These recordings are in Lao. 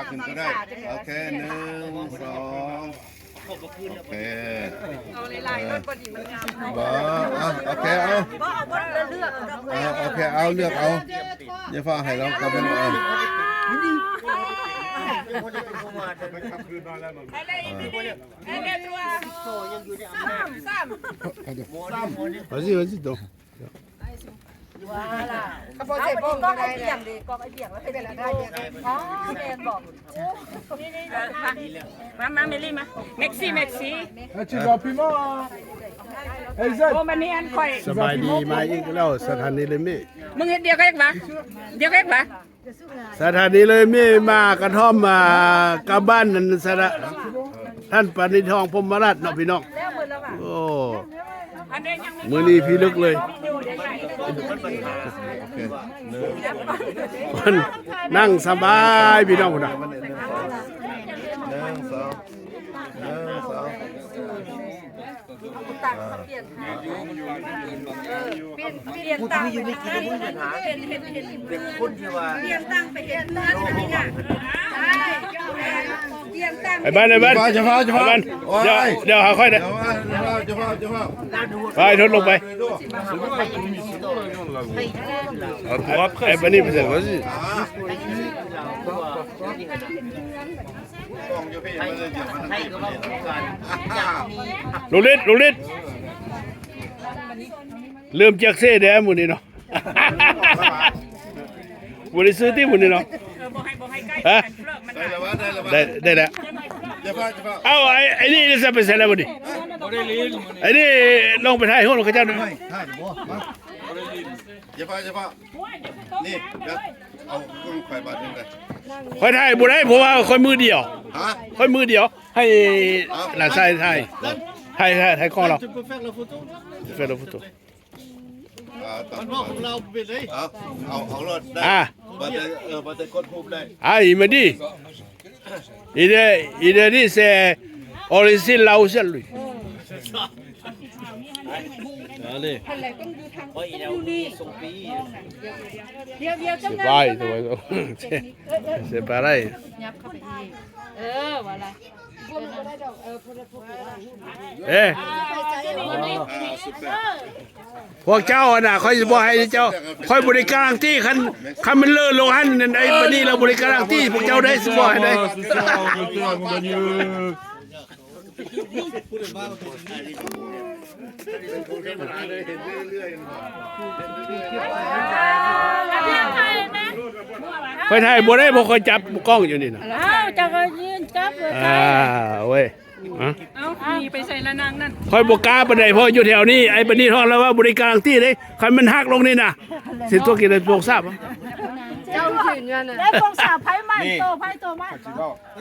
ຂຶ້ນກໍໄດ້. ໂອເຄ ໜຶ່ງ ສອງ ໂອເຄ ເອົາຫຼາຍໆ ເອີ ລົດບໍ່ດີມັນງາມ. ບໍ່ ເອົາ ໂອເຄ ເອົາ ບໍ່ເອົາ ບໍ່ເລືອກ ເອົາ ໂອເຄ ເອົາ ເລືອກເອົາ. ຢ່າຟ້າວໃຫ້ລາວກັບໄປ. ເອົາ Vas-y, vas-y, donc. ເຂົາບອກໃສ່ບ້ອງກໍໄດ້ແຫຼະ. ເອົາ ກອກໄອ້ບຽງ ເປັນລະໄດ້. ອໍ ແມ່ນບໍ? ມາ ມາ ເມລີ ມາ. Merci, merci. Eh, tu veux un piment, hein ? Hey, Zed. ໂອ້ ມັນນີ້ອັນຂ້ອຍ. ສະບາຍດີ ມາອີກແລ້ວ ສະຖານີເລີເມ. ມຶງເຮັດດຽວກັນຫວາ? ດຽວກັນຫວາ? ສະຖານີເລີເມ ມາກະທ່ອມ ອ່າ ກັບບ້ານນັ້ນ ສະຖາ ທ່ານປານິດທອງ ພົມມະລັດເນາະພີ່ນ້ອງ. ໂອ້ ມື້ນີ້ພິລຶກເລີຍ ນັ່ງສະບາຍພີ່ນ້ອງພຸ້ນນະ. ໜຶ່ງ ສອງ ໜຶ່ງ ສອງ. ຕ່າງມາປ່ຽນຫາ ປ່ຽນ ປ່ຽນຕ່າງໄປເຮັດ ເຮັດ ເຮັດ ເຮັດ ເປັນຄົນທີ່ວ່າ ປ່ຽນຕ່າງໄປເຮັດເຮືອນອັນນີ້ນະ. ໄອ້ບ້ານ ໄອ້ບ້ານ ຈະພາ ຈະພາ ໄອ້ບ້ານ ໂອ້ຍ ດຽວ ດຽວຫາຂ້ອຍເດີ. ຈະພາ ຈະພາ ຈະພາ ໄປ ທົດລົງໄປ. ເອົາ ໄອ້ບ້ານນີ້ໄປໃສ່ ລຸງລິດ ລຸງລິດ ເລີ່ມຈາກເຊແດ່ມື້ນີ້ເນາະ. ບໍ່ໄດ້ຊື້ຕິມື້ນີ້ເນາະ. ຮະ ໄດ້ ໄດ້ແລ້ວ. ເອົາ ໄອ້ ໄອ້ນີ້ຈະໄປໃສແລ້ວບັດນີ້? ໄອ້ນີ້ລົງໄປຖ່າຍຮູບນຳເຂົາເຈົ້າ. ຢ່າຟ້າວ ຢ່າຟ້າວ. ນີ້ ເອົາຂອງຂ້ອຍບາດໜຶ່ງເດີ. ຂ້ອຍຖ່າຍບໍ່ໄດ້ ເພາະວ່າຂ້ອຍມືດຽວ. ຮະ? ຂ້ອຍມືດຽວ. ໃຫ້ ເອົາ ຫຼານຊາຍຖ່າຍ ຖ່າຍ ຖ່າຍ ຖ່າຍກ້ອງລາວ. Tu peux faire la photo. Faire la photo. ອ່າ ມັນເວົ້າຂອງລາວເປັນເລີຍ. ເອົາ ເອົາ ເອົາໂລດໄດ້. ອ່າ ບໍ່ໄດ້ ເອີ ບໍ່ໄດ້ກົດຮູບໄດ້. Ah, il me dit. Il est, il est dit, c'est origine laotienne, lui. Allez. C'est pareil, c'est pareil. ເອີ voilà. ເອີ ພວກເຈົ້າຫັ້ນນະ ຂ້ອຍຊິບອກໃຫ້ເຈົ້າ ຂ້ອຍບໍ່ໄດ້ກາຣັນຕີ. ຄັນ ຄັນມັນເລີລົງຫັ້ນ ໄອ້ປານນີ້ລາວບໍ່ໄດ້ກາຣັນຕີພວກເຈົ້າໄດ້ ຊິບອກໃຫ້ໄດ້. ຂ້ອຍຖ່າຍບໍ່ໄດ້ ເພາະຂ້ອຍຈັບກ້ອງຢູ່ນີ້ນະ. ອ້າວ ເຈົ້າກໍຢືນຈັບ. ອ່າ ໂອ້ຍ. ຮະ? ເອົ້າ ໜີໄປໃສລະນາງນັ້ນ? ຂ້ອຍບໍ່ກ້າປານໃດ ເພາະຢູ່ແຖວນີ້ ໄອ້ປານນີ້ທ້ອງລາວວ່າບໍ່ໄດ້ກາຣັນຕີເດ້. ຄັນມັນຫັກລົງນີ້ນະ ຊິຕົກກິນໂປງສາບ. ເຈົ້າຢືນຢູ່ຫັ້ນນະ ໄດ້ໂປງສາບ ໃຜໃໝ່ ໂຕໃຜໂຕໃໝ່.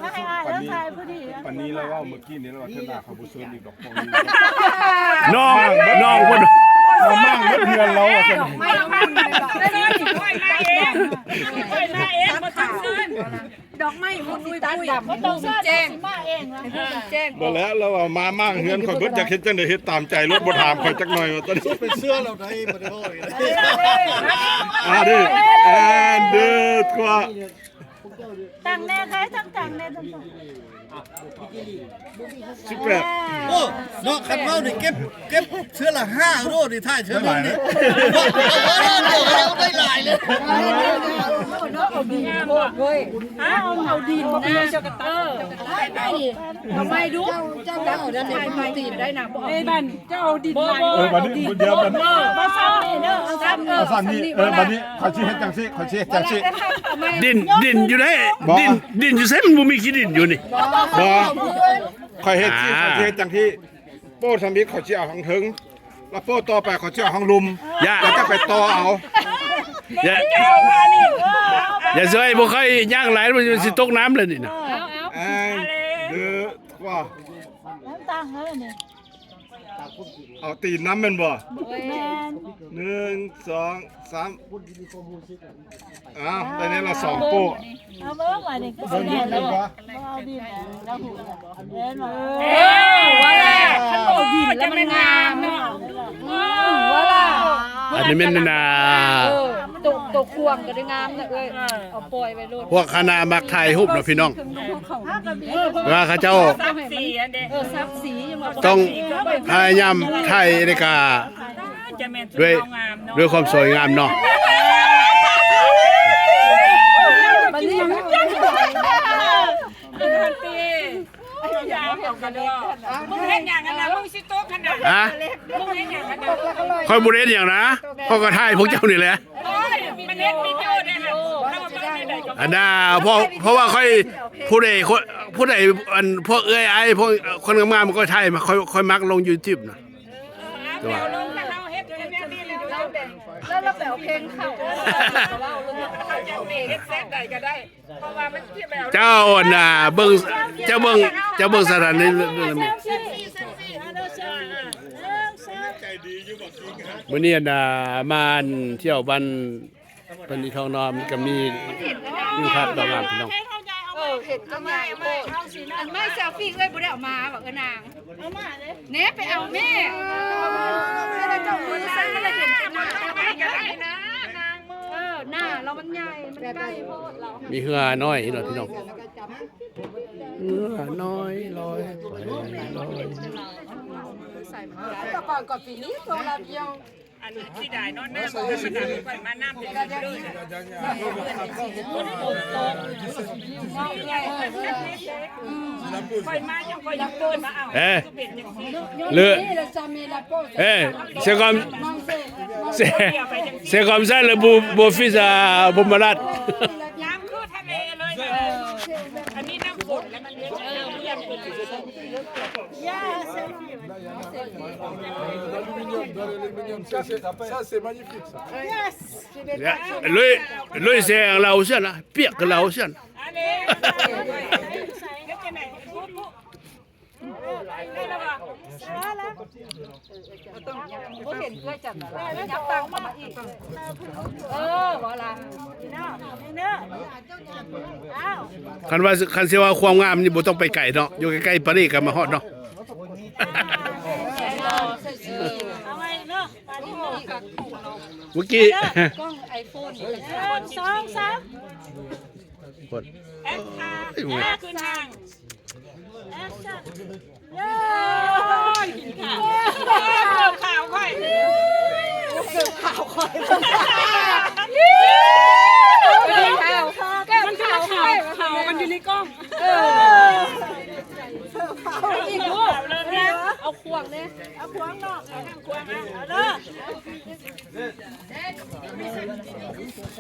ມາໃຫ້ອ້າຍເດີ ຖ່າຍຜູ້ດີ. ປານນີ້ລາວເວົ້າມື້ກີ້ນີ້ ລາວວ່າເທື່ອໜ້າເຂົາບໍ່ເຊີນອີກດອກ. ນ້ອງ ນ້ອງເພິ່ນ ມາມ້າງເບິດເຮືອນລາວວ່າຊັ້ນ. ດອກໄມ້ຫຸ່ນອຸຍປຸ້ຍ ບໍ່ຕ້ອງແຈ້ງ ໃຫ້ມັນແຈ້ງ. ບໍ່ແລ້ວ ລາວວ່າມາມ້າງເຮືອນຂ້ອຍເບິດ ຢາກເຮັດຈັ່ງໃດເຮັດຕາມໃຈໂລດ ບໍ່ຖາມຂ້ອຍຈັກໜ່ອຍວ່າ. ໄປເຊື່ອລາວໄດ້ ບໍ່ໄດ້ເວົ້າ. À deux, un, deux, trois. ຕັ້ງແນ່ ໃຜຕັ້ງ ຕັ້ງແນ່ ຕັ້ງ super. ໂອ້ ເນາະ ຄັນເວົ້ານີ້ເກັບ ເກັບເທື່ອລະຫ້າໂລດນີ້ ຖ່າຍເທື່ອໜຶ່ງນີ້ ໄດ້ຫຼາຍເລີຍ. ເອົາດິນໂພດເວີຍ. ເອົາ ເອົາດິນ ບໍ່ເປັນຫຍັງ ເຈົ້າກໍຕັດ. ເອີ ເອົາໃໝ່ດູ ເຈົ້າ ເຈົ້າເອົາອັນນັ້ນໃໝ່ໄດ້ນະ. ບໍ່ ເອີຍ ບັນ ເຈົ້າເອົາດິນຫຼາຍ. ເອີ ບັດນີ້ ເອົາດິນ ດຽວ ເອົາຊ້ຳນີ້ເດີ ເອົາຊ້ຳ ເອີ ເອົາຊ້ຳນີ້. ເອີ ບັດນີ້ຂ້ອຍຊິເຮັດຈັ່ງຊີ້ ຂ້ອຍຊິເຮັດຈັ່ງຊີ້. ດິນ ດິນຢູ່ໃນ ບໍ່ ດິນ ດິນຢູ່ໃສ? ມັນບໍ່ມີຂີ້ດິນຢູ່ນີ້. ບໍ່ ຂ້ອຍເຮັດຊີ້ ອ່າ ຂ້ອຍຊິເຮັດຈັ່ງຊີ້. ໂປ້ທຳອິດຂ້ອຍຊິເອົາທາງເທິງ ແລ້ວໂປ້ຕໍ່ໄປຂ້ອຍຊິເອົາທາງລຸ່ມ. ຢ່າ ຂ້ອຍຈະໄປຕໍ່ເອົາ. ຢ່າ ຢ່າຊ່ວຍ ບໍ່ຄ່ອຍຍ່າງຫຼາຍ ມັນຊິຕົກນ້ຳແລ້ວນີ້ນະ. ເອົາ ເອົາ Un, deux, trois. ຕັ້ງເລີຍນີ້. ເອົາຕີນນຳແມ່ນບໍ່? ແມ່ນ. ໜຶ່ງ ສອງ ສາມ. ອ້າວ ໄດ້ແນ່ລະສອງໂປ້. ເອົາເບິ່ງວ່ານີ້ຄືຊິແມ່ນແລ້ວບໍ່? ບໍ່ເອົາດິນແລ້ວ ເຫັນບໍ່? ເອີ ວ່າແລ້ວ ຄັນບໍ່ເອົາດິນແລ້ວມັນງາມເນາະ. ເອີ ວ່າແລ້ວ ອັນນີ້ແມ່ນນາ. ເອີ ໂຕ ໂຕຂວ້າງກໍໄດ້ງາມນະເອື້ອຍ ເອີ ເອົາປ່ອຍໄວ້ໂລດ. ພວກຄະນະມັກຖ່າຍຮູບເນາະພີ່ນ້ອງ ເອີ ເວລາເຂົາເຈົ້າ ສັກສີອັນເດ້ ເອີ ສັກສີ ຕ້ອງພະຍາຍາມຖ່າຍ ແລ້ວກະ ຈະແມ່ນ ດ້ວຍ ສວຍງາມເນາະ ດ້ວຍຄວາມສວຍງາມເນາະ. ມຶງເຮັດຫຍັງຫັ້ນນະ? ມຶງຊິຕົກຫັ້ນນະ? ຮະ? ມຶງເຮັດຫຍັງຫັ້ນນະ? ຂ້ອຍບໍ່ໄດ້ເຮັດຫຍັງນະ ຂ້ອຍກໍຖ່າຍພວກເຈົ້ານີ້ແຫຼະ. ໂອ້ຍ ມັນເຮັດວິດີໂອໄດ້ຫັ້ນ ອັນນ່າ ເພາະ ເພາະວ່າຂ້ອຍ ຜູ້ໃດ ຄົນ ຜູ້ໃດ ອັນ ພວກເອື້ອຍອ້າຍ ພວກຄົນງາມໆ ຂ້ອຍຖ່າຍ ຂ້ອຍ ຂ້ອຍມັກລົງຢູທູບນະ. ເອີ ເອົາລົງ ຖ້າເຮົາເຮັດແນວນີ້ແລ້ວ ແລ້ວ ແລ້ວໄປເອົາເພງເຂົ້າ ເຮົາເຮັດແຊດໃດກໍໄດ້. ເຈົ້າອັນນ່າ ເບິ່ງ ເຈົ້າເບິ່ງ ເຈົ້າເບິ່ງສະຖານທີ່ ມື້ນີ້ອັນນ່າ ມາອັນທ່ຽວບ້ານ ເພິ່ນອີ່ທ້ອງນ້ອມ ກໍມີວິວທັດດອກງາມພີ່ນ້ອງ. ເອີ ເຫັນກໍງ່າຍໂພດ ອັນໄມ້ເຊວຟີເອື້ອຍບໍ່ໄດ້ເອົາມາບໍ່ເອີນາງ? ເອົາມາເດ້ ແນ່ ໄປເອົາແມ່ ເອີ ເຈົ້າມືສັ່ນ ເຫັນແຕ່ໜ້າ ເອີ ໜ້າລາວມັນໃຫຍ່ ມັນໃກ້ໂພດລາວ. ມີເຮືອນ້ອຍເນາະພີ່ນ້ອງ ເຮືອນ້ອຍລອຍໄປລອຍ. ແຕ່ກ່ອນ ກ່ອນປີນີ້ໂຊລາວຽວ ອັນເສຍດາຍເນາະ ນ້ຳມັນບໍ່ໄດ້ ຂ້ອຍມານ້ຳເປັນເລີຍ ຝົນຕົກ ຂ້ອຍມາຈັ່ງ ຂ້ອຍຍັງເປີດມາເອົາ ເອີ ຄືເປັນຈັ່ງຊີ້ ເລີ ເອີ c'est comme c'est comme ça le beau beau fils à Bombalat. ນ້ຳຄືທະເລເລີຍນະ ອັນນີ້ນ້ຳຝົນ ແລ້ວມັນເຮັດໃຫ້ນ້ຳລຽນເປັນ L'aluminium, dans l'aluminium, ça c'est, ça c'est magnifique ça. Lui, lui c'est un Laotien là, pire que Laotien. ບໍ່ເຫັນເອື້ອຍຈັນລະ ຍັບຕັ້ງເຂົ້າມາອີກ ເອີ ບໍ່ລະ ຄັນວ່າ ຄັນຊິວ່າຄວາມງາມນີ້ບໍ່ຕ້ອງໄປໄກເນາະ ຢູ່ໃກ້ໆປາຣີກໍມາຮອດເນາະ. ເມື່ອກີ້ ກ້ອງໄອໂຟນ ໜຶ່ງ ສອງ ສາມ ແອັກ ເອີຍ ຂຶ້ນທາງ ແອັກຊັນ ໂອ້ຍ ກິນຂ້າວ ເກີບຂາວຂ້ອຍ ເກີບຂາວຂ້ອຍ ມັນຄືຂາວ ຂາວ ມັນຢູ່ໃນກ້ອງ ເອີ ເກີບຂາວ ອີກລູກ ເອົາຂວາງເດ້ ເອົາຂວາງເນາະ ເອົາຂວາງ ເອົາເດີ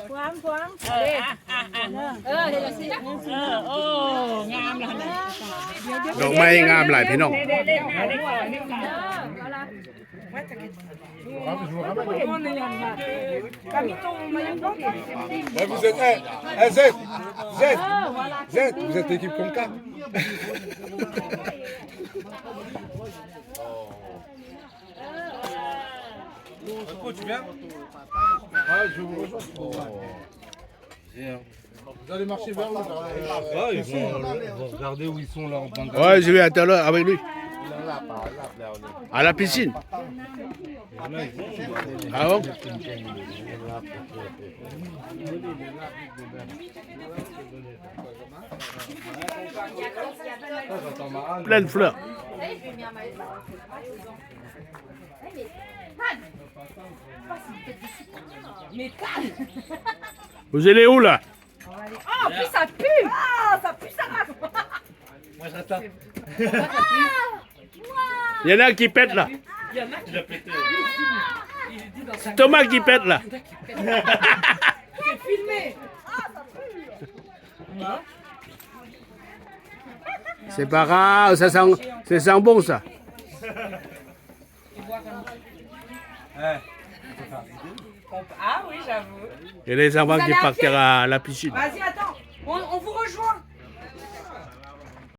ຂວາງ ຂວາງ ເອີ ອ່ະ ອ່ະ ອ່ະ ເອີ ເຮັດຈັ່ງຊີ້ ເອີ ໂອ້ ງາມລະ ດອກໄມ້ງາມຫຼາຍພີ່ນ້ອງ. Là, vous êtes, eh, eh, Z, Z, Z, vous êtes l'équipe Conca. Coco, tu viens ? Ouais, je vous rejoins. Vous allez marcher vers où ? Vers la, ils sont, ils vont regarder où ils sont là en train de... Ouais, je vais être là avec lui. À la piscine. Ah bon ? Plein de fleurs. Vous allez où là ? Oh, puis ça pue. Ah, ça pue sa race. Moi, j'attends. Il y en a qui pètent là. Il y en a qui pètent. Thomas qui pète là. C'est filmé. C'est pas grave, ça sent, ça sent bon ça. Ah oui, j'avoue. Et les enfants qui partiront à la piscine. Vas-y, attends. On, on vous rejoint.